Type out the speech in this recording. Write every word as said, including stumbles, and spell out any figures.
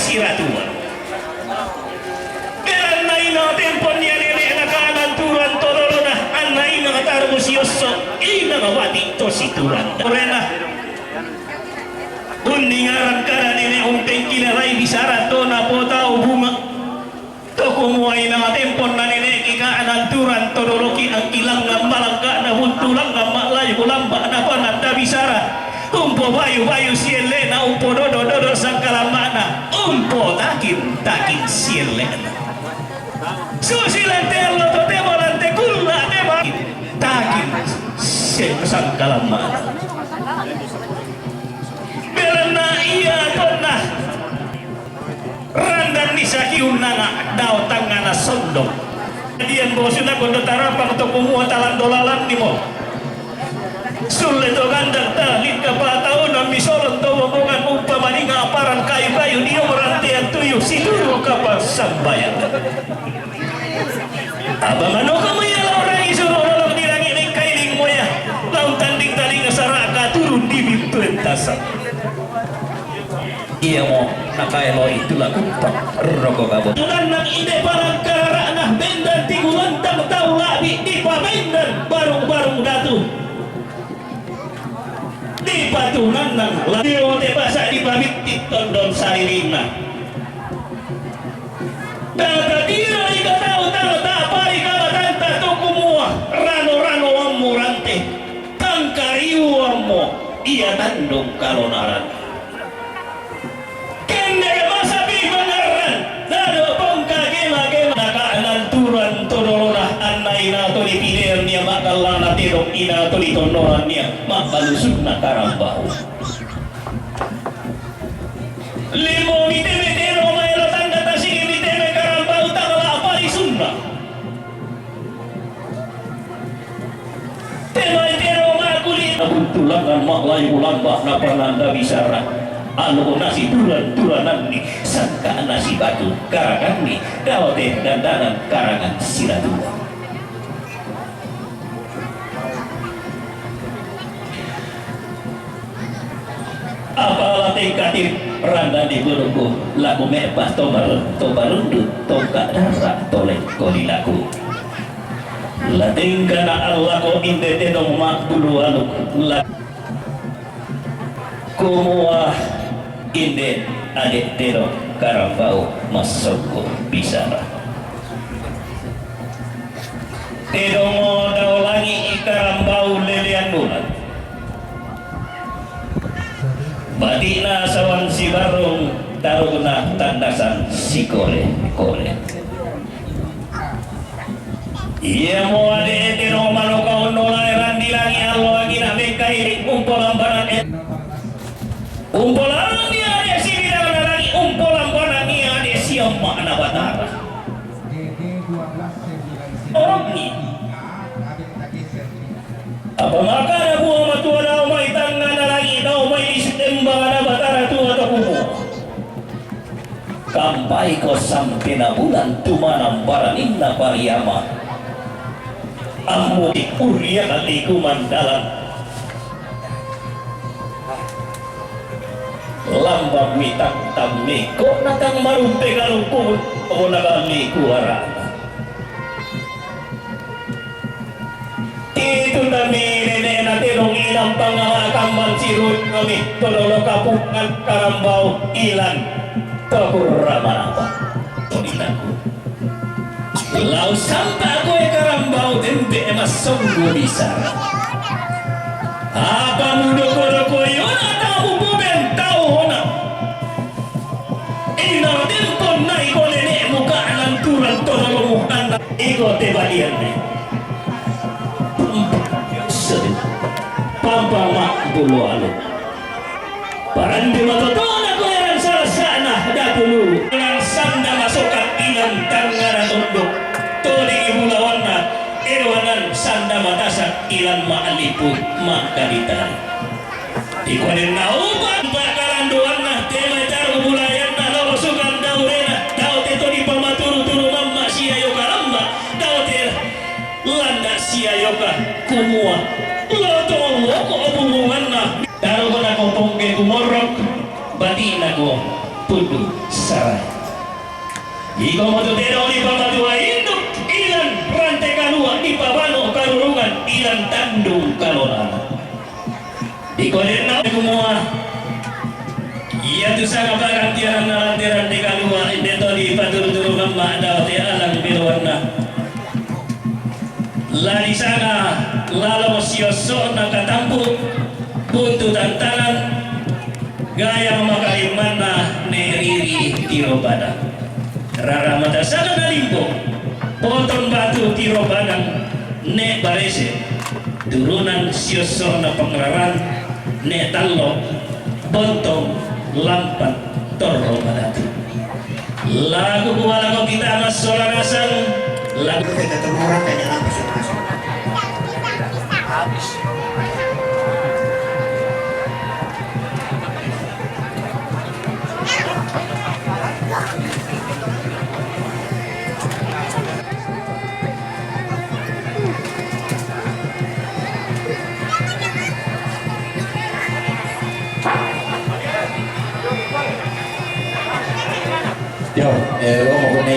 siratuan. Belanna inang tempon nia nene'na ka'nang turang to dolona, anna inang tarru siosso, inang wati to situran. Orena. Unningarang kada nene' umpengkilalai bisara to napotau bunga. To kumua inang temponna nene'ki ka'nang turang to doloki angkilangngang malangka'na buntulangngang ma'laju lamba' napananda bisara. Umpobayu-bayu sielle'na, umpododo-dodo sangkalamma'na, umpotakin-takin sielle'na. Susi lante allo totemo lante kulla' tema takin se-, sangkalamma'na. Belanna ia tonna randanni sakiunnanga dao tangngana sondong. Dian bosuna kondo tarapang to kumua talando lalannimo. Sulle to gandang talikka pataunammi solong to bombongan umpamaninga aparang kayu-kayu dio merantean tuyu situru kapang sambayang. Apa manoko moya lao rangi suro lolong di langi' mengkailing moya lao tanding talinga sara'ka turun di bintu entasa. Iamo nakaeloi tu la kuppang roko kabo. Tunannang inde parang karara'na bendan tigulantang tau la'bi' dipabendan barung-barung datu. Dipatunannang la-, dio te basa dipabitti tondon saririnna. Data dio ikatau tang tapari kalatanta tu kumua rano-ranoammo rante, tangkariuammo ia tandong kalonaran. Kenne masapi mangarran, dado pongkagela-gela naka'nang turang to dolona, anna ina to dipidean nia ma'gallang na tedong ina to ditonnoran nia ma'balusunna karambau. Limo miteme tedong maelo tanda tasigi miteme karambau tang la'pa lisunna. Temai tero makuli nabuntulangan ma'laju lamba' napananda bisara. Anu nasi turan-turananni sangka nasi batu karaganni dao te dandanan karangan siratua. Apa la tengkatin randa di burungku laku me'pa to bar-, to barundu tongka dara to lekko lilaku. La tengkana allako inde tedong ma'bulu aluk la kumua inde ade' tedong karambau massongko bisara. Tedongo dao langi' karambau lelean ulan. Bati'na sawan sibarrung taruna tandasan sikole-kole. Iamo ade' tedong manoka onnolae randi langi' allo angina mengkailing umpolambanang e-, umpolambanang ia ade' sibidang langi' umpolambanang ia ade' siamma'na Batara. Orongi. Apa makana Puang Matua, dao mai tangngana langi', dao mai di sitembangana Batara Tua to kumua. Kampaiko sampena bulan tumanang baraninna pariama. Ammu urriakan liku mandalan. Lambang mitang tammeko natang marumpe galungku, oh, nagalli kuarana. Itu nami nene'na tedong ilang pangala kamban sirut kami todolo kapungan karambau ilan tokurra manapa. Todinaku. Lao sampa koe karambau tempe massonggo bisara. Apa mudoko-doko yona tamu buben tau hona. Inna tempon na iko nene'mu ka'nang turang to dolomu anna iko te balianne. Pampa ma'bulu alu. Parande matotona koe ran salasa'na datu lu. Ran sanda masoka ilan tangngana tondok. Todingi bulawanna ewanan sanda matasa ilan ma'lipu ma'kaditari. Ikuanenna upa pakalandoanna, te mai taru bulayanna, lao sukang daurena, dao te to dipamaturu-turu mamma sia yoka lamba, dao te landa sia yoka, kumua, lo to loko hubunganna. Taru nako pongke kumorok, bati'na ko pundu. Sarai. Iko mo tu tedong ni pamatua induk ilan rante kalua' ni pabano karurungan ilan tandung kalolana. Iko denna kumua, ia tu sanga pagantiananna rante-rante kalua' inde to dipaturu-turu mamma' dao te alang beloanna. La disanga lalong siosso'na katampu', buntu tantanan, gayang makalimmanna ne riri tiro padang. Rara matasana na limbo, potong batu tiro padang ne barese, turunan siosso'na pangraran ne tallo, bontong lampan torro madatu. Lagu buah lagu kita mas sola nasang lagu kita temuran kayaknya lampu sih mas. Habis. Yo, eh, lo mau kuni